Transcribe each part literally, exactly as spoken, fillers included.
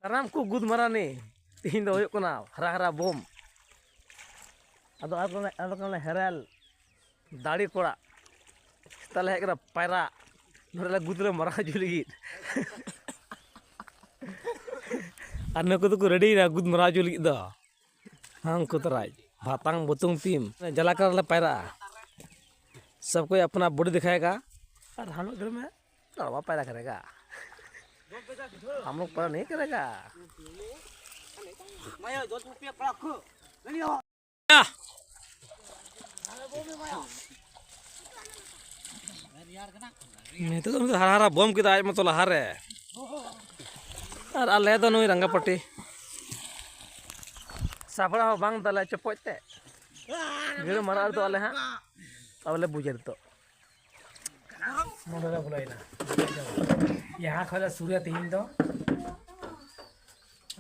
ᱠᱟᱨᱟᱢ ᱠᱚ ᱜᱩᱫ ᱢᱟᱨᱟᱱᱤ᱾ ᱛᱤᱦᱤᱧ ᱫᱚ ᱦᱩᱭᱩᱜ ᱠᱟᱱᱟ ᱦᱟᱨᱟ ᱦᱟᱨᱟ ᱵᱳᱢ᱾ ᱟᱫᱚ ᱟᱨ ᱠᱟᱱᱟ, ᱟᱨ ᱠᱟᱱᱟ ᱦᱮᱨᱮᱞ ᱫᱟᱲᱮ ᱠᱚᱲᱟ᱾ ᱥᱮᱛᱟᱜ ᱞᱮ ᱦᱮᱡ ᱠᱟᱱᱟ ᱯᱟᱭᱨᱟ᱾ ᱱᱚᱰᱮ ᱞᱮ ᱜᱩᱫ ᱞᱮ ᱢᱟᱨᱟᱣ ᱦᱚᱪᱚ ᱞᱟᱹᱜᱤᱫ᱾ ᱟᱨ ᱱᱩᱠᱩ ᱫᱚᱠᱚ ᱨᱮᱰᱤᱭᱮᱱᱟ ᱜᱩᱫ ᱢᱟᱨᱟᱣ ᱦᱚᱪᱚ ᱞᱟᱹᱜᱤᱫ ᱫᱚ᱾ ᱦᱟᱝ ᱠᱚ ᱛᱟᱨᱟᱡ, ᱵᱷᱟᱛᱟᱝ ᱵᱩᱛᱩᱝ ᱛᱤᱢ, ᱡᱟᱞᱟᱠᱟᱨ ᱞᱮ ᱯᱟᱭᱨᱟᱜᱼᱟ᱾ सब कोई अपना बॉडी दिखाएगा। और हम लोग इधर में लड़वा पैदा करेगा। हम लोग पैदा नहीं करेगा। ᱱᱤᱛᱚᱜ ᱫᱚ ᱩᱱᱤ ᱫᱚ ᱦᱟᱨᱟ ᱦᱟᱨᱟ ᱵᱚᱢ ᱠᱮᱫᱟ ᱟᱡ ᱢᱚᱛᱚ ᱞᱟᱦᱟᱨᱮ᱾ ᱟᱨ ᱟᱞᱮ ᱫᱚ ᱱᱩᱭ ᱨᱟᱸᱜᱟ ᱯᱟᱹᱴᱤ᱾ ᱥᱟᱯᱲᱟᱣ ᱦᱚᱸ ᱵᱟᱝ ᱛᱟᱞᱮ ᱪᱚᱯᱚᱡ ᱛᱮ᱾ ᱜᱤᱲᱟᱹ ᱢᱟᱨᱟᱜ ᱨᱮᱫᱚ ᱟᱞᱮ ᱦᱟᱸᱜ ᱟᱵᱚᱞᱮ ᱵᱩᱡᱟ ᱱᱤᱛᱚᱜ᱾ ᱱᱚᱰᱮ ᱞᱮ ᱵᱚᱞᱚᱭᱮᱱᱟ᱾ ᱡᱟᱦᱟᱸ ᱠᱷᱚᱱ ᱞᱮ ᱥᱩᱨᱩᱭᱟ ᱛᱮᱦᱮᱧ ᱫᱚ᱾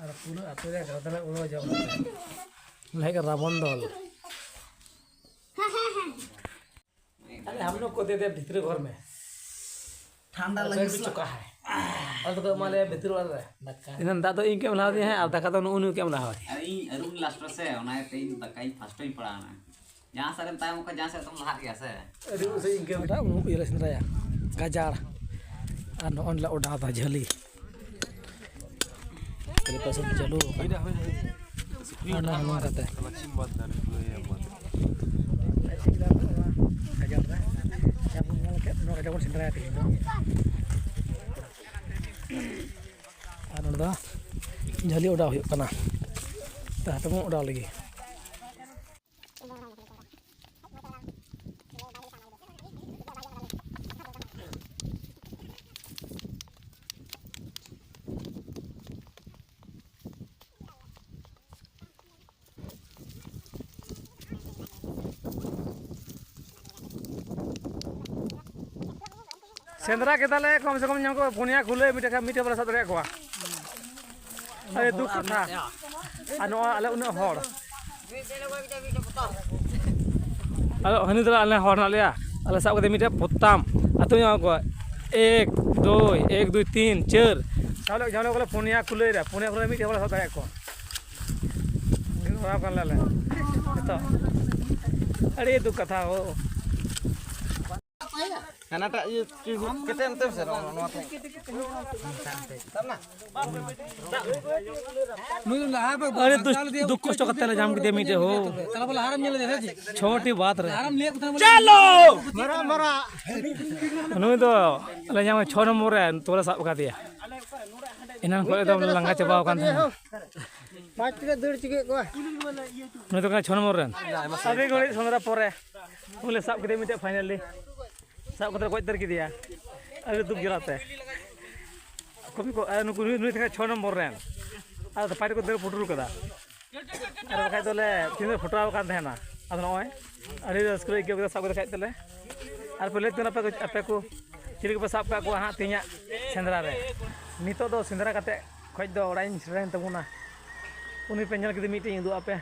ᱟᱨ ᱯᱩᱨᱟᱹ ᱟᱹᱛᱩ ᱨᱮ ᱜᱟᱫᱟᱞᱮ ᱩᱲᱟᱹᱣ ᱡᱚᱝ ᱠᱟᱱᱟ᱾ ᱞᱟᱹᱭ ᱠᱟᱱᱟ ᱨᱟᱵᱚᱱ ᱫᱚᱞ᱾ अरे हम लोग को दे दे भीतरे घर में। ठांडा लगे भी चुका है। और तो मा ले भीतरे वाला रे। ᱫᱟᱠᱟ᱾ ᱤᱱᱟᱹ ᱫᱟᱜ ᱫᱚ ᱤᱧ ᱠᱚ ᱮᱢ ᱞᱟᱦᱟ ᱫᱤᱧᱟ ᱦᱮᱸ, ᱟᱨ ᱫᱟᱠᱟ ᱫᱚ ᱱᱩᱜᱼᱩ ᱱᱩᱭ ᱠᱚ ᱮᱢ ᱞᱟᱦᱟ ᱫᱤᱧᱟ᱾ ᱟᱨ ᱤᱧ ᱟᱹᱨᱩᱵ ᱞᱟᱥᱴ ᱨᱮ ᱥᱮ, ᱚᱱᱟ ᱤᱭᱟᱹᱛᱮ ᱤᱧ ᱫᱟᱠᱟᱧ ᱯᱷᱟᱥᱴ ᱤᱧ ᱯᱟᱲᱟᱣᱱᱟ᱾ ᱡᱟᱦᱟᱸ ᱥᱮᱫ ᱨᱮᱢ ᱛᱟᱭᱚᱢ ᱠᱚᱜ ᱠᱷᱟᱱ ᱡᱟᱦᱟᱸ ᱥᱮᱫ ᱫᱚᱢ ᱞᱟᱦᱟᱜ ᱜᱮᱭᱟ ᱥᱮ᱾ ᱟᱹᱰᱤ ᱩᱥᱟᱹᱨᱟ ᱤᱱᱠᱟᱹ ᱢᱤᱫᱴᱟᱝ ᱤᱭᱟᱹ ᱞᱮ ᱥᱮᱸᱫᱽᱨᱟᱭᱟ, ᱜᱟᱡᱟᱲ᱾ ᱟᱨ ᱱᱚᱜᱼᱚᱭ ᱞᱮ ᱚᱰᱟᱣ ᱮᱫᱟ ᱡᱷᱟᱹᱞᱤ᱾ ᱠᱟᱹᱞᱤ ᱯᱟᱥᱮ ᱪᱟᱹᱞᱩ ᱟᱠᱟᱱᱟ᱾ ᱚᱱᱟ ᱦᱚᱸ ᱱᱚᱝᱠᱟ ᱛᱮ᱾ ᱜᱟᱡᱟᱲ ᱨᱮ, ᱡᱟᱦᱟᱸ ᱵᱚᱱ ᱧᱮᱞ ᱠᱮᱫ, ᱱᱚᱣᱟ ᱜᱟᱡᱟᱲ ᱵᱚᱱ ᱥᱮᱸᱫᱽᱨᱟᱭᱟ ᱛᱮᱦᱮᱧ ᱫᱚ᱾ ᱟᱨ ᱱᱚᱰᱮ ᱫᱚ ᱡᱷᱟᱹᱞᱤ ᱚᱰᱟᱣ ᱦᱩᱭᱩᱜ ᱠᱟᱱᱟ᱾ ᱛᱟᱦᱞᱮ ᱵᱚᱱ ᱚᱰᱟᱣ ᱞᱮᱜᱮ᱾ ᱥᱮᱸᱫᱽᱨᱟ ᱠᱮᱫᱟᱞᱮ ᱠᱚᱢ ᱥᱮ ᱠᱚᱢ ᱧᱟᱢ ᱠᱚ ᱯᱩᱱᱭᱟ ᱠᱩᱞᱟᱹᱭ, ᱢᱤᱫᱴᱮᱱ ᱠᱷᱟᱱ ᱢᱤᱫᱴᱮᱱ ᱵᱟᱞᱮ ᱥᱟᱵ ᱫᱟᱲᱮᱭᱟᱜ ᱠᱚᱣᱟ᱾ ᱟᱹᱰᱤ ᱫᱩᱠ ᱠᱟᱛᱷᱟ᱾ ᱟᱨ ᱱᱚᱣᱟ ᱟᱞᱮ ᱩᱱᱟᱹᱜ ᱦᱚᱲ᱾ ᱟᱫᱚ ᱦᱟᱹᱱᱤ ᱫᱚ ᱟᱞᱮ ᱦᱚᱲ ᱦᱮᱱᱟᱜ ᱞᱮᱭᱟ, ᱟᱞᱮ ᱥᱟᱵ ᱠᱟᱛᱮ ᱢᱤᱫᱴᱮᱱ ᱯᱚᱛᱟᱢ ᱟᱹᱛᱩ ᱧᱟᱢ ᱠᱚᱣᱟ᱾ ᱮᱠ, ᱫᱩᱭ, ᱮᱠ, ᱫᱩᱭ, ᱛᱤᱱ, ᱪᱟᱹᱨ, ᱪᱟᱣᱞᱮ ᱡᱟᱣᱞᱮ ᱠᱚᱞᱮ ᱯᱩᱱᱭᱟ ᱠᱩᱞᱟᱹᱭ ᱨᱮ, ᱯᱩᱱᱭᱟ ᱠᱩᱞᱟᱹᱭ ᱢᱤᱫᱴᱮᱱ ᱵᱟᱞᱮ ᱥᱟᱵ ᱫᱟᱲᱮᱭᱟᱜ ᱠᱚᱣᱟ᱾ ᱚᱱᱟ ᱠᱟᱱ ᱞᱮ ᱱᱤᱛᱚᱜ᱾ ᱟᱹᱰᱤ ᱫᱩᱠ ᱠᱟᱛᱷᱟ ᱦᱳ᱾ ᱦᱟᱱᱟᱴᱟᱜ ᱤᱭᱟᱹ ᱪᱩᱭ ᱠᱟᱛᱮ ᱮᱱᱛᱮ ᱥᱮ ᱱᱚᱣᱟ ᱱᱚᱣᱟ ᱴᱷᱮᱱ᱾ ᱱᱩᱭ ᱫᱚ ᱞᱟᱦᱟ ᱯᱮ ᱟᱹᱰᱤ ᱫᱩᱠ, ᱫᱩᱠ ᱠᱚᱥᱴᱚ ᱠᱟᱛᱮ ᱞᱮ ᱧᱟᱢ ᱠᱮᱫᱮᱭᱟ ᱢᱤᱫᱴᱮᱡ ᱦᱳ᱾ ᱛᱟᱦᱞᱮ ᱵᱚᱞᱮ ᱦᱟᱨᱟᱢ ᱧᱮᱞ ᱞᱮᱫᱮᱭᱟ ᱥᱮ ᱪᱮᱫ? ᱪᱷᱚᱴᱤ ᱵᱟᱫ ᱨᱮ᱾ ᱦᱟᱨᱟᱢ ᱞᱟᱹᱭ ᱠᱚ ᱛᱟᱦᱮᱱᱟ ᱵᱚᱞᱮ᱾ ᱪᱟᱞᱳ! ᱱᱩᱭ ᱫᱚ ᱟᱞᱮ ᱧᱟᱢ ᱪᱷᱚ ᱱᱚᱢᱵᱚᱨ ᱨᱮ ᱛᱚᱞᱮ ᱥᱟᱵ ᱠᱟᱫᱮᱭᱟ᱾ ᱮᱱᱟᱝ ᱠᱷᱚᱱ ᱮᱠᱫᱚᱢ ᱞᱟᱸᱜᱟ ᱪᱟᱵᱟᱣ ᱟᱠᱟᱱ ᱛᱟᱦᱮᱱᱟ᱾ ᱯᱟᱸᱪ ᱴᱤ ᱫᱟᱹᱲ ᱪᱤᱠᱟᱹᱭᱮᱫ ᱠᱚᱣᱟ᱾ ᱱᱩᱭ ᱫᱚ ᱠᱟᱱᱟ ᱪᱷᱚ ᱱᱚᱢᱵᱚᱨ ᱨᱮᱱ᱾ ᱟᱹᱰᱤ ᱜᱷᱟᱹᱲᱤᱡ ᱥᱮᱸᱫᱽᱨᱟ ᱯᱚᱨᱮ ᱵᱚᱞᱮ ᱥᱟᱵ ᱠᱮᱫᱮ ᱢᱤᱫᱴᱮᱡ finally᱾ ᱥᱟᱵ ᱠᱟᱛᱮ ᱜᱚᱡ ᱩᱛᱟᱹᱨ ᱠᱮᱫᱮᱭᱟ᱾ ᱟᱹᱰᱤ ᱫᱩᱠ ᱡᱟᱞᱟᱛᱮ᱾ ᱠᱚᱯᱤ ᱠᱚ, ᱟᱨ ᱱᱩᱠᱩ ᱱᱩᱭ, ᱱᱩᱭ ᱛᱟᱦᱮᱸ ᱠᱟᱱᱟ ᱪᱷᱚ ᱱᱚᱢᱵᱚᱨ ᱨᱮᱱ᱾ ᱟᱫᱚ ᱯᱟᱭᱨᱟ ᱠᱚ ᱫᱟᱹᱲ ᱯᱩᱴᱩᱨ ᱠᱟᱫᱟ᱾ ᱟᱨ ᱵᱟᱠᱷᱟᱡ ᱫᱚᱞᱮ ᱛᱤᱱᱟᱹᱜ ᱯᱷᱚᱴᱟᱣ ᱟᱠᱟᱱ ᱛᱟᱦᱮᱱᱟ᱾ ᱟᱫᱚ ᱱᱚᱜᱼᱚᱭ ᱟᱹᱰᱤ ᱨᱟᱹᱥᱠᱟᱹ ᱞᱮ ᱟᱹᱭᱠᱟᱹᱣ ᱠᱮᱫᱟ ᱥᱟᱵ ᱠᱟᱛᱮ ᱠᱷᱟᱡ ᱛᱮᱞᱮ᱾ ᱟᱨ ᱯᱮ ᱞᱟᱹᱭ ᱛᱟᱵᱚᱱᱟ ᱟᱯᱮ ᱠᱚ, ᱟᱯᱮ ᱠᱚ ᱪᱤᱞᱤ ᱠᱚᱯᱮ ᱥᱟᱵ ᱠᱟᱜ ᱠᱚᱣᱟ ᱦᱟᱸᱜ ᱛᱮᱦᱮᱧᱟᱜ ᱥᱮᱸᱫᱽᱨᱟ ᱨᱮ? ᱱᱤᱛᱚᱜ ᱫᱚ ᱥᱮᱸᱫᱽᱨᱟ ᱠᱟᱛᱮ ᱠᱷᱚᱡ ᱫᱚ ᱚᱲᱟᱜ ᱤᱧ ᱥᱮᱴᱮᱨᱮᱱ ᱛᱟᱵᱚᱱᱟ᱾ ᱩᱱᱤ ᱯᱮ ᱧᱮᱞ ᱠᱮᱫᱮ ᱢᱤᱫᱴᱮᱡ ᱤᱧ ᱩᱫᱩᱜ ᱟᱯᱮ᱾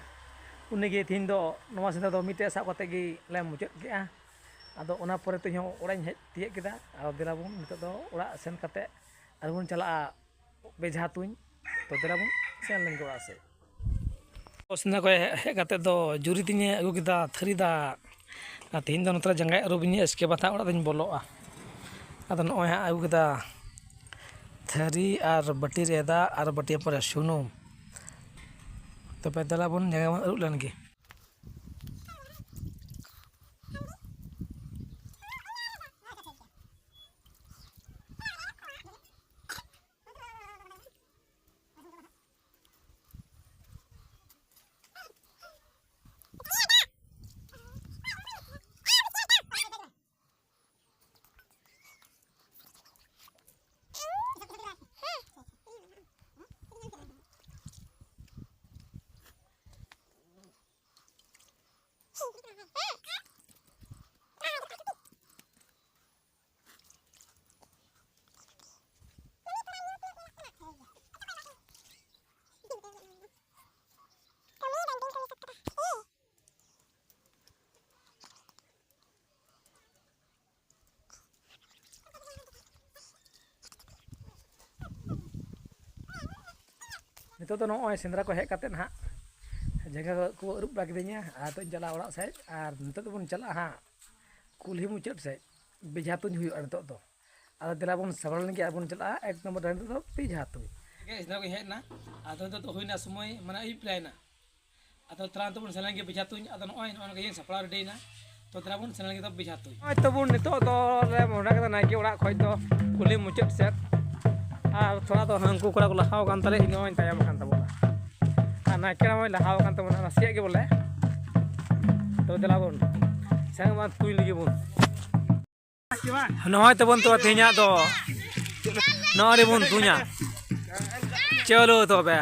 ᱩᱱᱤᱜᱮ ᱛᱮᱦᱮᱧ ᱫᱚ ᱱᱚᱣᱟ ᱥᱮᱸᱫᱽᱨᱟ ᱫᱚ ᱢᱤᱫᱴᱮᱡ ᱥᱟᱵ ᱠᱟᱛᱮ ᱜᱮ ᱞᱮ ᱢᱩᱪᱟᱹᱫ ᱠᱮᱜᱼᱟ᱾ ᱟᱫᱚ ᱚᱱᱟ ᱯᱚᱨᱮ ᱛᱮ ᱤᱧ ᱦᱚᱸ ᱚᱲᱟᱜ ᱤᱧ ᱦᱮᱡ ᱛᱤᱭᱟᱹᱜ ᱠᱮᱫᱟ᱾ ᱟᱫᱚ ᱫᱮᱞᱟ ᱵᱚᱱ ᱱᱤᱛᱚᱜ ᱫᱚ ᱚᱲᱟᱜ ᱥᱮᱱ ᱠᱟᱛᱮ ᱟᱨ ᱵᱚᱱ ᱪᱟᱞᱟᱜᱼᱟ ᱵᱮᱡᱷᱟ ᱛᱩᱧ᱾ ᱛᱚ ᱫᱮᱞᱟ ᱵᱚᱱ ᱥᱮᱱ ᱞᱮᱱ ᱜᱮ ᱚᱲᱟᱜ ᱥᱮᱫ᱾ ᱥᱮᱸᱫᱽᱨᱟ ᱠᱷᱚᱱ ᱦᱮᱡ ᱠᱟᱛᱮ ᱫᱚ ᱡᱩᱨᱤ ᱛᱤᱧᱮ ᱟᱹᱜᱩ ᱠᱮᱫᱟ ᱛᱷᱟᱹᱨᱤ ᱫᱟᱜ᱾ ᱟᱨ ᱛᱮᱦᱮᱧ ᱫᱚ ᱱᱚᱛᱮ ᱨᱮ ᱡᱟᱸᱜᱟ ᱟᱹᱨᱩᱵ ᱤᱧ, ᱮᱥᱠᱮ ᱵᱟᱫ ᱦᱟᱸᱜ ᱚᱲᱟᱜ ᱫᱚᱧ ᱵᱚᱞᱚᱜᱼᱟ᱾ ᱟᱫᱚ ᱱᱚᱜᱼᱚᱭ ᱦᱟᱸᱜ ᱟᱹᱜᱩ ᱠᱮᱫᱟ ᱛᱷᱟᱹᱨᱤ ᱟᱨ ᱵᱟᱹᱴᱤ ᱨᱮ ᱫᱟᱜ ᱟᱨ ᱵᱟᱹᱴᱤ ᱯᱚᱨᱮ ᱥᱩᱱᱩᱢ᱾ ᱛᱚᱵᱮ ᱫᱮᱞᱟ ᱵᱚᱱ ᱡᱟᱸᱜᱟ ᱵᱚᱱ ᱟᱹᱨᱩᱵ ᱞᱮᱱ ᱜᱮ᱾ ᱱᱤᱛᱚᱜ ᱫᱚ ᱱᱚᱜᱼᱚᱭ ᱥᱮᱸᱫᱽᱨᱟ ᱠᱚ ᱦᱮᱡ ᱠᱟᱛᱮᱫ ᱱᱟᱦᱟᱜ ᱡᱟᱸᱜᱟ ᱠᱚ ᱟᱹᱨᱩᱵ ᱵᱟᱲᱟ ᱠᱤᱫᱤᱧᱟ, ᱟᱨ ᱱᱤᱛᱚᱜ ᱤᱧ ᱪᱟᱞᱟᱜᱼᱟ ᱚᱲᱟᱜ ᱥᱮᱫ᱾ ᱟᱨ ᱱᱤᱛᱚᱜ ᱫᱚᱵᱚᱱ ᱪᱟᱞᱟᱜᱼᱟ ᱦᱟᱸᱜ ᱠᱩᱞᱦᱤ ᱢᱩᱪᱟᱹᱫ ᱥᱮᱫ, ᱵᱮᱡᱷᱟ ᱛᱩᱧ ᱦᱩᱭᱩᱜᱼᱟ ᱱᱤᱛᱚᱜ ᱫᱚ᱾ ᱟᱫᱚ ᱫᱮᱞᱟ ᱵᱚᱱ ᱥᱟᱯᱲᱟᱣ ᱞᱮᱱ ᱜᱮ, ᱟᱨ ᱵᱚᱱ ᱪᱟᱞᱟᱜᱼᱟ ᱮᱠ ᱱᱚᱢᱵᱚᱨ ᱰᱟᱹᱦᱤ ᱱᱤᱛᱚᱜ ᱫᱚ ᱵᱮᱡᱷᱟ ᱛᱩᱧ᱾ ᱥᱮᱸᱫᱽᱨᱟ ᱠᱚ ᱦᱮᱡ ᱮᱱᱟ, ᱟᱫᱚ ᱱᱤᱛᱚᱜ ᱫᱚ ᱦᱩᱭᱱᱟ ᱥᱚᱢᱚᱭ, ᱢᱟᱱᱮ ᱟᱹᱭᱩᱵ ᱵᱮᱲᱟᱭᱮᱱᱟ᱾ ᱟᱫᱚ ᱛᱟᱲᱟᱢ ᱛᱮᱵᱚᱱ ᱥᱮᱱ ᱞᱮᱱ ᱜᱮ ᱵᱮᱡᱷᱟ ᱛᱩᱧ᱾ ᱟᱫᱚ ᱱᱚᱜᱼᱚᱭ ᱱᱚᱜᱼᱚ ᱱᱚᱝᱠᱟ ᱜᱮ ᱥᱟᱯᱲᱟᱣ ᱨᱮᱰᱤᱭᱮᱱᱟ᱾ ᱛᱚ ᱫᱮᱞᱟ ᱵᱚᱱ ᱥᱮᱱ ᱞᱮᱱ ᱜᱮ ᱛᱚ ᱵᱮᱡᱷᱟ ᱛᱩᱧ᱾ ᱱᱚᱜᱼᱚᱭ ᱛᱟᱵᱚᱱ ᱱᱤᱛᱚᱜ ᱫᱚ ᱞᱮ ᱢᱚᱦᱰᱟ ᱠᱮᱫᱟ ᱱᱟᱭᱠᱮ ᱚᱲᱟᱜ ᱠᱷᱚᱡ ᱫᱚ ᱠᱩᱞᱦᱤ ᱢᱩᱪᱟᱹᱫ ᱥᱮᱫ᱾ ᱟᱨ ᱛᱷᱚᱲᱟ ᱫᱚ ᱦᱟᱹᱱᱠᱩ ᱠᱚᱲᱟ ᱠᱚ ᱞᱟᱦᱟᱣ ᱟᱠᱟᱱ ᱛᱟᱞᱮ, ᱤᱧ ᱦᱚᱸᱧ ᱛᱟᱭᱚᱢ ᱟᱠᱟᱱ ᱛᱟᱵᱚᱱᱟ᱾ ᱟᱨ ᱱᱟᱭᱠᱮ ᱦᱚᱸᱭ ᱞᱟᱦᱟᱣ ᱟᱠᱟᱱ ᱛᱟᱵᱚᱱᱟ ᱱᱟᱥᱮᱭᱟᱜ ᱜᱮ ᱵᱚᱞᱮ᱾ ᱛᱚ ᱫᱮᱞᱟ ᱵᱚᱱ ᱥᱮᱱ ᱢᱟ ᱛᱩᱧ ᱞᱟᱹᱜᱤᱫ ᱵᱚᱱ᱾ ᱱᱚᱜᱼᱚᱭ ᱛᱟᱵᱚᱱ ᱛᱚ ᱛᱮᱦᱮᱧᱟᱜ ᱫᱚ ᱱᱚᱜᱼᱚᱭ ᱵᱚᱱ ᱛᱩᱧᱟ᱾ ᱪᱚᱞᱚ ᱛᱚᱵᱮ,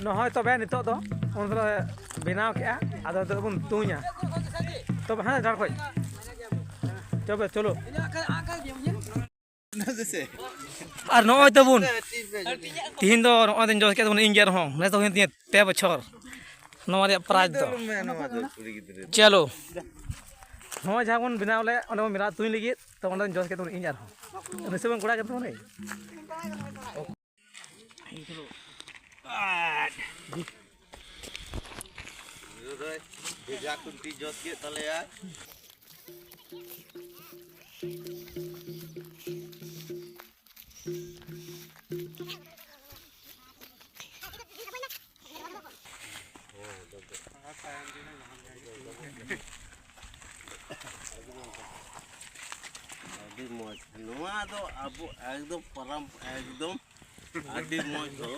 ᱱᱚᱜᱼᱚᱭ ᱛᱚᱵᱮ ᱱᱤᱛᱚᱜ ᱫᱚ ᱩᱱ ᱫᱚᱞᱮ ᱵᱮᱱᱟᱣ ᱠᱮᱜᱼᱟ, ᱟᱫᱚ ᱱᱤᱛᱚᱜ ᱵᱚᱱ ᱛᱩᱧᱟ᱾ ᱛᱚᱵᱮ ᱦᱮᱸ, ᱡᱷᱟᱲ ᱠᱷᱚᱡ ᱛᱚᱵᱮ ᱪᱚᱞᱚ᱾ ᱟᱨ ᱱᱚᱜᱼᱚᱭ ᱛᱟᱵᱚᱱ ᱛᱤᱦᱤᱧ ᱫᱚ ᱱᱚᱜᱼᱚᱭ ᱫᱚᱧ ᱡᱚᱥ ᱠᱮᱫ ᱛᱟᱵᱚᱱᱟ ᱤᱧ ᱜᱮ ᱟᱨᱦᱚᱸ, ᱱᱮᱥ ᱫᱚ ᱦᱩᱭᱮᱱ ᱛᱤᱧᱟᱹ ᱯᱮ ᱵᱚᱪᱷᱚᱨ ᱱᱚᱣᱟ ᱨᱮᱭᱟᱜ ᱯᱨᱟᱭᱤᱡᱽ ᱫᱚ᱾ ᱪᱚᱞᱚ, ᱱᱚᱜᱼᱚᱭ ᱡᱟᱦᱟᱸ ᱵᱚᱱ ᱵᱮᱱᱟᱣ ᱞᱮᱫ, ᱚᱸᱰᱮ ᱵᱚᱱ ᱵᱮᱱᱟᱣ ᱛᱩᱧ ᱞᱟᱹᱜᱤᱫ, ᱛᱚ ᱚᱸᱰᱮ ᱫᱚᱧ ᱡᱚᱥ ᱠᱮᱫ ᱛᱟᱵᱚᱱᱟ ᱤᱧ ᱟᱨᱦᱚᱸ᱾ ᱩᱱᱤ ᱥᱮ ᱵᱟᱝ ᱠᱚᱲᱟ ᱠᱟᱱ ᱛᱟᱵᱚᱱᱟᱭ᱾ ᱵᱷᱮᱡᱟ ᱠᱷᱩᱱᱴᱤ ᱡᱚᱥ ᱠᱮᱫ ᱛᱟᱞᱮᱭᱟ᱾ ᱟᱹᱰᱤ ᱢᱚᱡᱽ᱾ ᱱᱚᱣᱟ ᱫᱚ ᱟᱵᱚ ᱮᱠᱫᱚᱢ ᱯᱟᱨᱟᱢ-, ᱮᱠᱫᱚᱢ ᱟᱹᱰᱤ ᱢᱚᱡᱽ ᱫᱚ᱾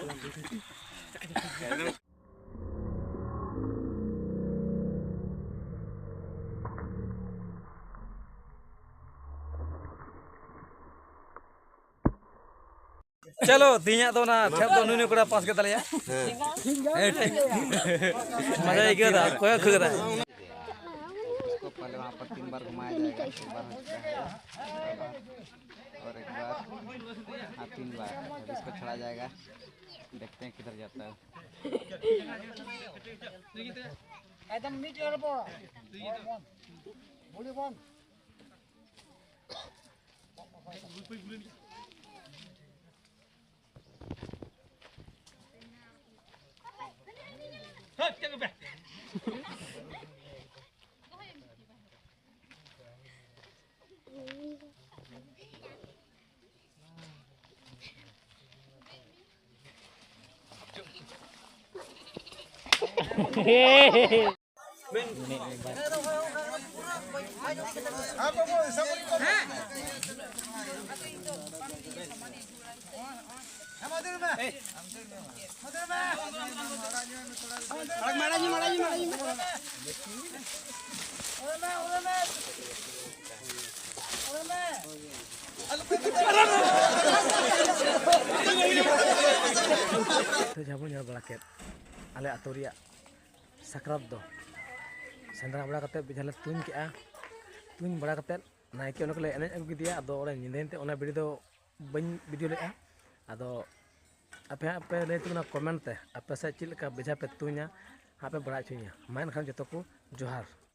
ᱪᱚᱞᱚ, ᱛᱮᱦᱮᱧᱟᱜ ᱫᱚ ᱚᱱᱟ ᱴᱷᱮᱯ ᱫᱚ ᱱᱩᱭ ᱱᱩᱭ ᱠᱚᱲᱟ ᱯᱟᱥ ᱠᱮᱫ ᱛᱟᱞᱮᱭᱟ᱾ ᱦᱮᱸ, ᱴᱷᱤᱠ᱾ ᱢᱟᱡᱟ ᱟᱹᱭᱠᱟᱹᱣ ᱫᱟ, ᱚᱠᱚᱭ ᱦᱚᱸ ᱠᱷᱟᱹ ᱠᱟᱫᱟ᱾ इसको पहले वहाँ पर तीन बार घुमाया जाएगा, एक बार हो चुका है, और एक बार, हाँ, तीन बार। अब इसको छड़ा जाएगा, देखते हैं किधर जाता है। एकदम मीट और बो-, बॉडी बंद। ᱛᱚ, ᱡᱟᱦᱟᱸ ᱵᱚᱱ ᱧᱮᱞ ᱵᱟᱲᱟ ᱠᱮᱫ, ᱟᱞᱮ ᱟᱹᱛᱩ ᱨᱮᱭᱟᱜ ᱥᱟᱠᱨᱟᱛ ᱫᱚ ᱥᱮᱸᱫᱽᱨᱟ ᱵᱟᱲᱟ ᱠᱟᱛᱮᱫ ᱵᱮᱡᱷᱟ ᱞᱮ ᱛᱩᱧ ᱠᱮᱜᱼᱟ᱾ ᱛᱩᱧ ᱵᱟᱲᱟ ᱠᱟᱛᱮᱫ ᱱᱟᱭᱠᱮ ᱚᱸᱰᱮ ᱠᱚᱞᱮ ᱮᱱᱮᱡ ᱟᱹᱜᱩ ᱠᱮᱫᱮᱭᱟ᱾ ᱟᱫᱚ ᱚᱸᱰᱮ ᱧᱤᱫᱟᱹᱭᱮᱱ ᱛᱮ ᱚᱱᱟ ᱵᱷᱤᱰᱤᱭᱳ ᱫᱚ ᱵᱟᱹᱧ ᱵᱷᱤᱰᱤᱭᱳ ᱞᱮᱫᱼᱟ᱾ ᱟᱫᱚ ᱟᱯᱮ ᱦᱟᱸᱜ ᱯᱮ ᱞᱟᱹᱭ ᱛᱟᱵᱚᱱᱟ ᱠᱚᱢᱮᱱᱴ ᱛᱮ, ᱟᱯᱮ ᱥᱮᱫ ᱪᱮᱫ ᱞᱮᱠᱟ ᱵᱮᱡᱷᱟ ᱯᱮ ᱛᱩᱧᱟ, ᱦᱟᱸᱜ ᱯᱮ ᱵᱟᱲᱟᱭ ᱦᱚᱪᱚᱧᱟ᱾ ᱢᱟ ᱮᱱᱠᱷᱟᱱ ᱡᱚᱛᱚ ᱠᱚ ᱡᱚᱦᱟᱨ᱾